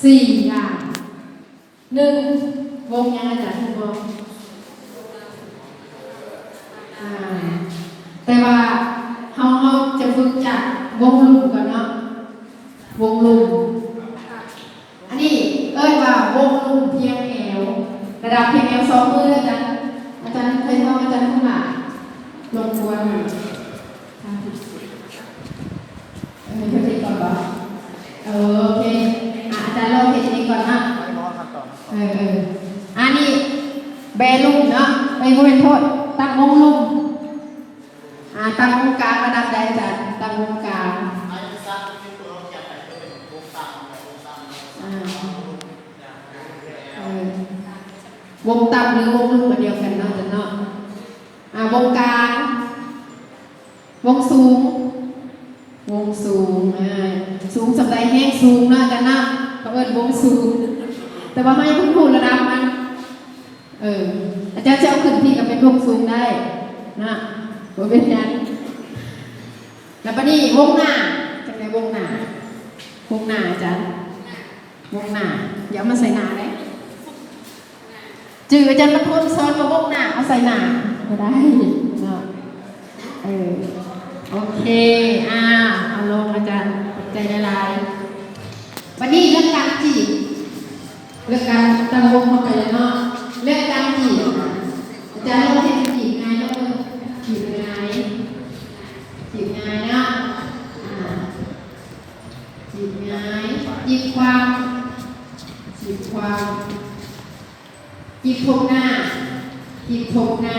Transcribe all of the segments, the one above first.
ສີ່ຢ່າງ. ໜຶ່ງ ວົງຫຍັງ ອາຈານຮູ້ບໍ່? ອ່າ ແຕ່ວ່າເຮົາ ເຮົາຈະຝຶກຈາກວົງລຸ່ມກ່ອນເນາະ ວົງລຸ່ມ. ອັນນີ້ເອີ້ນວ່າວົງລຸ່ມພຽງແອວ ລະດັບພຽງແອວ ສອງມືເດີອາຈານ. ອາຈານໄຂ່ທອງ ອາຈານຄຳຫຼ້າ ລົບກວນ ເອີ ເພິ່ນເຮັດກ່ອນບໍ? ເອີ ໂອເຄ ອາ ອາຈານລອງເຮັດເອງກ່ອນເນາະ. ເອີ ເອີ ອັນນີ້ແບລຸ່ມເນາະ ເອີ ບໍ່ແມ່ນ ໂທດ ຕັ້ງວົງລຸ່ມ. ອາ ຕັ້ງວົງກາງລະດັບໃດອາຈານ? ຕັ້ງວົງກາງ ອາ ເອີ ວົງຕ່ຳ ຫຼື ວົງລຸ່ມອັນດຽວກັນເນາະ ອາຈານເນາະ. ອາ ວົງກາງ ວົງສູງ ວົງສູງ ອາ ສູງສ່ຳໃດ? ແຮງສູງເນາະອາຈານເນາະ ເຂົາເອີ້ນວົງສູງ ແຕ່ວ່າເຮົາຍັງບໍ່ຮູ້ລະດັບມັນ. ເອີ ອາຈານຈະເອົາຂຶ້ນພີ້ກໍເປັນວົງສູງໄດ້ເນາະ ບໍ່ເປັນຫຍັງ. ແລ້ວບັດນີ້ວົງໜ້າ ຈັ່ງໃດ? ວົງໜ້າ ວົງໜ້າອາຈານ ວົງໜ້າ ຢ່າເອົາມາໃສ່ໜ້າເດ້. ຈື່ອາຈານບັນທົນສອນວ່າວົງໜ້າເອົາໃສ່ໜ້າກໍໄດ້ເນາະ. ເອີ ໂອເຄ ອາ ເອົາລົງອາຈານ ຂອບໃຈຫຼາຍໆ. ບັດນີ້ເລື່ອງການຈີບ ເລື່ອງການຕັ້ງວົງເຂົ້າໄປແລ້ວເນາະ ເລື່ອງການຈີບ ອາຈານລອງເຮັດຈີບຫງາຍເນາະ ເບິ່ງ ຈີບຫງາຍ ຈີບຫງາຍເນາະ ອາ ຈີບຫງາຍ ຈີບຂວ້ຳ ຈີບຂວ້ຳ ຈີບທົບໜ້າ ຈີບທົບໜ້າ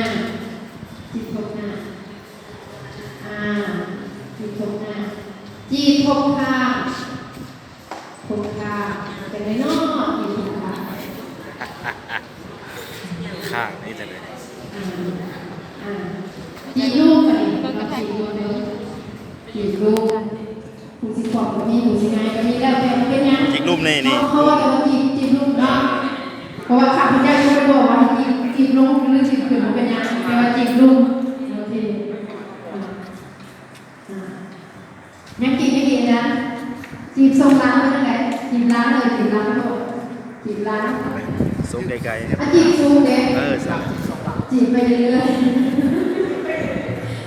ຈີບທົບໜ້າ ອາ ຈີບທົບໜ້າ ຈີບທົບຂ້າງ ຄົນຂ້າງ ເປັນໄດເນາະ ທີ່ຄົນຂ້າງ ຂ້າງນີ້ຈັ່ງໃດ? ອາ ອາ ຈີບລູກ ບັດນີ້ ຈີບລູກເດີ ຈີບລູກ ຜູ້ຊິຂວ້ຳກໍມີ ຜູ້ຊິຫງາຍກໍມີ ແລ້ວແຕ່ ບໍ່ເປັນຫຍັງ ຈີບລູກນີ້ ນີ້ ເຮົາ ເຮົາວ່າແຕ່ວ່າຈີບ ຈີບລູກເນາະ ເອີ ເພາະວ່າຂ້າພະເຈົ້າຍັງບໍ່ໄດ້ບອກວ່າໃຫ້ຈີບ ຈີບລົງ ຫຼື ຈີບຂຶ້ນ ບໍ່ເປັນຫຍັງ ແຕ່ວ່າຈີບລູກ ໂອເຄ ອາ ອາ ຍັງຈີບຢູ່ອີກນະ ຈີບສົ່ງລາວເປັນຈັ່ງໃດ? ຈີບລາວເລີຍ ຈີບລາວໂລດ ຈີບລາວ ສູງໄກໆ ອາ ຈີບສູງເດ້ ເອີ ຊັ້ນ ຈີບໄປເລື້ອຍ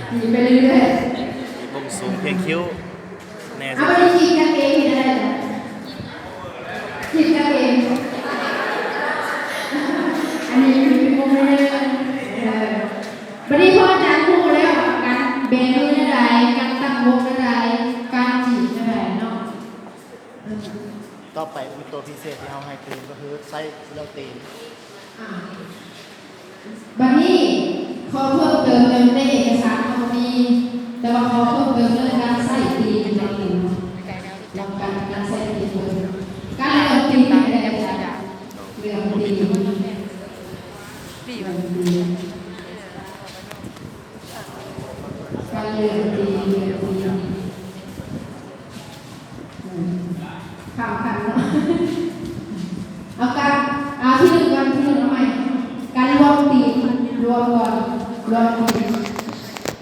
ໆ ຈີບໄປເລື້ອຍໆ ຈີບບົງສູງພຽງຄິ້ວແນ່ ອາ ບໍ່ໄດ້ຈີບກັນເອງເຮັດຈັ່ງໃດລະ? ຈີບກັນເອງ ອັນນີ້ຄືມຸມໜຶ່ງ ເອີ ບັດນີ້ພໍອາຈານຮູ້ແລ້ວວ່າການແບມືແນວໃດ ການຕັ້ງວົງແນວໃດ ການຈີບແນວໃດເນາະ ເອີ ຕໍ່ໄປເປັນຕົວພິເສດທີ່ເຮົາໃຫ້ຕື່ມ ກໍຄືໃຊ້ເລື່ອງຕີນ ອາ ບັດນີ້ຂໍເພີ່ມເຕີມ ໃນເອກະສານເຮົາບໍ່ມີ ແຕ່ວ່າຂໍເພີ່ມເຕີມເລື່ອງການໃຊ້ຕີນເນາະ ເລື່ອງການ ການໃຊ້ຕີນເບິ່ງ ການເລື່ອງຕີນເປັນແນວໃດອາຈານ? ເລື່ອງຕີນ ເລື່ອງຕີນ ການເລື່ອງຕີນ ເລື່ອງຕີນ ອືມ ຂ້າມຂັ້ນເນາະ ເອົາການ ເອົາທີໜຶ່ງກ່ອນ ທີໜຶ່ງເອົາໃໝ່ ການລວມຕີນ ລວມກ່ອນ ລວມຕີນ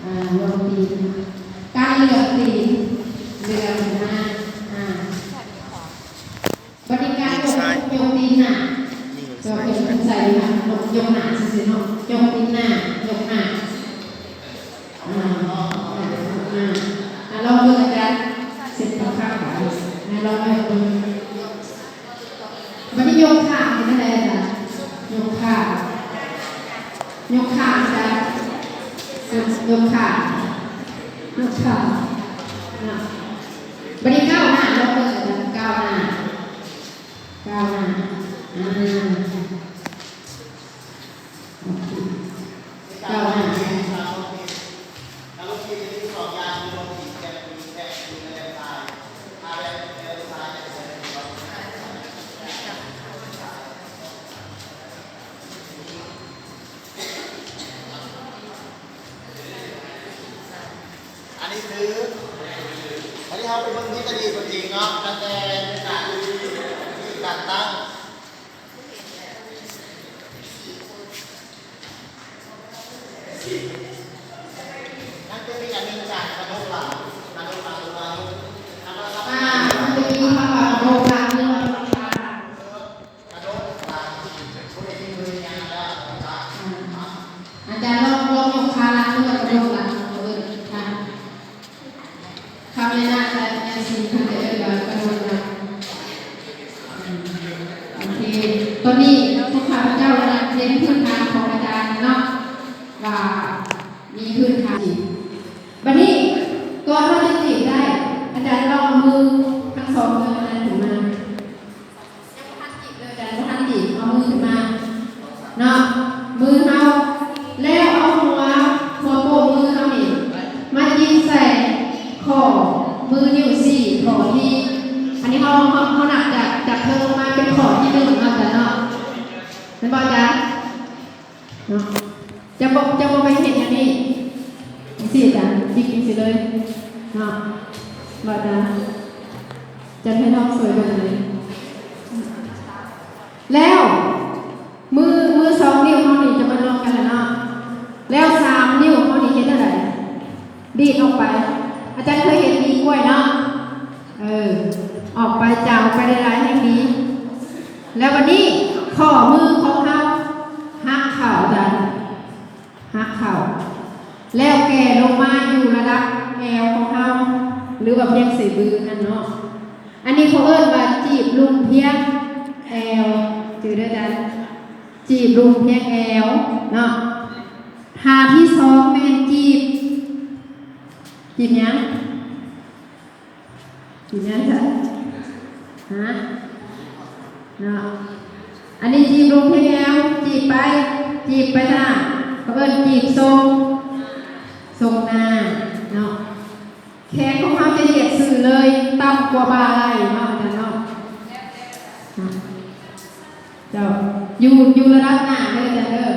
ອາ ລວມຕີນ ການເລື່ອງຕີນ ເລື່ອງໜ້າ ອາ ບັດນີ້ການຍົກ ຍົກຕີນໜ້າ ຍົກ ຍົກໃສ່ໜ້າ ຍົກ ຍົກໜ້າຊື່ໆເນາະ ຍົກຕີນໜ້າ ຍົກໜ້າ ອາ ອາ ອາ ລອງເບິ່ງອາຈານ ເຊັດຂາຂວາ ອາ ລອງຍົກເບິ່ງ ບັດນີ້ຍົກຂ້າເປັນຈັ່ງໃດອາຈານ? ຍົກຂ້າ ຍົກຂ້າອາຈານ ຍົກ ຍົກຂ້າ ຍົກຂ້າເນາະ ບັດນີ້ກ້າວໜ້າ ລອງເບິ່ງອາຈານ ກ້າວໜ້າ ກ້າວໜ້າ ອາ ໂອເຄ ກ້າວໜ້າ. ອັນນີ້ຄື ອັນນີ້ເຮົາໄປເບິ່ງທິດສະດີຕົວຈິງເນາະ ຕັ້ງແຕ່ການ ການຕັ້ງ ນັ້ນຄືມີອັນໜຶ່ງການກະທົບຫຼັງ ກະທົບຫຼັງ ອາ ມັນຈະມີຄຳວ່າກະທົບຫຼັງ ຫຼືວ່າ ຕອນນີ້ພວກຂ້າພະເຈົ້າໄດ້ເຫັນພື້ນຖານຂອງອາຈານເນາະ ວ່າມີພື້ນຖານ. ບັດນີ້ກ່ອນເຮົາຈະຈີບໄດ້ ອາຈານລອງເອົາມືທັງສອງມືອາຈານຂຶ້ນມາ. ຍັງບໍ່ທັນຈີບເດີ ອາຈານບໍ່ທັນຈີບ ເອົາມືຂຶ້ນມາເນາະ ມືເຮົາ ແລ້ວເອົາຫົວ ຫົວໂປ້ງມືເຮົານີ້ມາຈີບໃສ່ຂໍ້ມືນິ້ວຊີ້ ຂໍ້ທີ່ ອັນນີ້ເຮົາ ເຮົາ ເຮົານັບຈາກ ຈາກເທິງລົງມາເປັນຂໍ້ທີໜຶ່ງເນາະ ອາຈານເນາະ ແມ່ນບໍ່ອາຈານ? ເນາະ ຈະບໍ່ ຈະບໍ່ໄປເຮັດອັນນີ້ ຈັ່ງຊີ້ອາຈານ ຈິກຈັ່ງຊີ້ເລີຍເນາະ ວ່າອາຈານ ຈະໃຫ້ນ້ອງຊ່ວຍເບິ່ງອັນນີ້ ແລ້ວມື ມືສອງນິ້ວເຮົານີ້ຈະມາລວມກັນແລ້ວເນາະ ແລ້ວສາມນິ້ວເຮົານີ້ເຮັດແນວໃດ? ດີດອອກໄປ ອາຈານເຄີຍເຫັນດີກ້ວຍເນາະ ເອີ ອອກໄປ ຈາກອອກໄປຫຼາຍໆແຮງດີ. ແລ້ວບັດນີ້ຂໍ້ມືຂອງເຮົາຫັກເຂົ້າ ອາຈານ ຫັກເຂົ້າ ແລ້ວແກ່ລົງມາຢູ່ລະດັບແອວຂອງເຮົາ ຫຼືວ່າພຽງສະບືນັ້ນເນາະ. ອັນນີ້ເຂົາເອີ້ນວ່າຈີບລຸ່ມພຽງແອວ ຈື່ເດີອາຈານ ຈີບລຸ່ມພຽງແອວເນາະ. ທ່າທີສອງແມ່ນຈີບ ຈີບຫຍັງ? ຈີບຫຍັງຊະ? ຮະ? ເນາະ ອັນນີ້ຈີບລົງພຽງແອວ ຈີບໄປ ຈີບໄປທາງ ເຂົາເອີ້ນຈີບຊົງ ຊົງໜ້າເນາະ. ແຂນຂອງເຮົາຈະຢຽດຊື່ເລີຍ ຕ່ຳກວ່າບ່າໄຫຼ່ເນາະ ອາຈານເນາະ. ເຈົ້າ ຢູ່ ຢູ່ລະດັບໜ້າເດີອາຈານເດີ.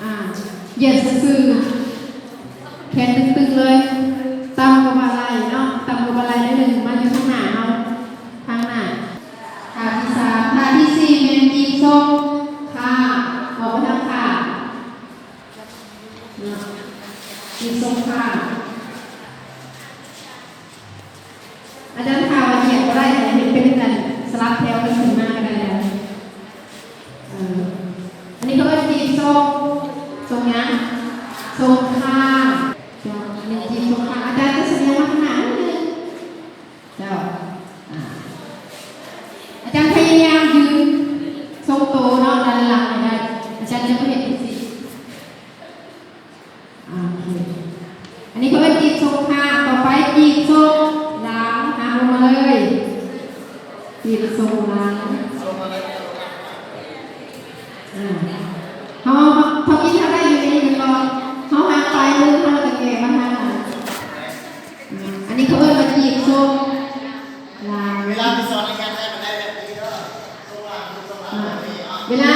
ອ່າ ຢຽດຊື່ໆ ແຂນຕຶງໆເລີຍ ຕ່ຳກວ່າບ່າໄຫຼ່ເນາະ ຕ່ຳກວ່າບ່າໄຫຼ່ໜ້ອຍໜຶ່ງ ມາຢູ່ທາງໜ້າເຮົາ ທາງໜ້າ. ທ່າທີສາມ ທ່າທີສີ່ແມ່ນຈີບຊົງຂ້າງ ອອກໄປທາງຂ້າງ ເນາະ ຈີບຊົງຂ້າງ. ອາຈານ ຖ້າວ່າຢຽດບໍ່ໄດ້ ເຮັດເປັນອັນສະຫຼັບແຖວກັນຂຶ້ນມາກໍໄດ້ແລ້ວ. ເອີ ອັນນີ້ເຂົາເອີ້ນຈີບຊົງ ຊົງຫຍັງ? ຊົງຂ້າງ. ເຈົ້າ ອັນນີ້ຈີບຊົງຂ້າງ. ອາຈານຈະສະແດງມາຂ້າງໜ້າໜ້ອຍໜຶ່ງ. ເຈົ້າ ອາ ອາຈານພະຍາຍາມຢືນຊົງໂຕເນາະ ດ້ານຫຼັງໃຫ້ໄດ້. ອາຈານຈະບໍ່ເຮັດຈັ່ງຊີ້. ໂອເຄ ອັນນີ້ເຂົາເອີ້ນຈີບຊົງຂ້າງ. ຕໍ່ໄປຈີບຊົງຫຼັງ ຫາລົງມາເລີຍ ຈີບຊົງຫຼັງ. ອ່າ ເຮົາ ເຮົາ ເຮົາກິນເທົ່າໃດຢູ່ໃນນີ້ແມ່ນບໍ່? ເຮົາຫາປາຍມືເຮົາແລ້ວກໍແກ່ມາທາງນັ້ນ. ອ່າ ອັນນີ້ເຂົາເອີ້ນວ່າຈີບຊົງຫຼັງ. ເວລາໄປສອນຮຽນໃຫ້ມັນໄດ້ແບບນີ້ເດີ ຊົງຫຼັງ ຊົງຫຼັງ ອ່າ ແບບນີ້ເນາະ ເວລາ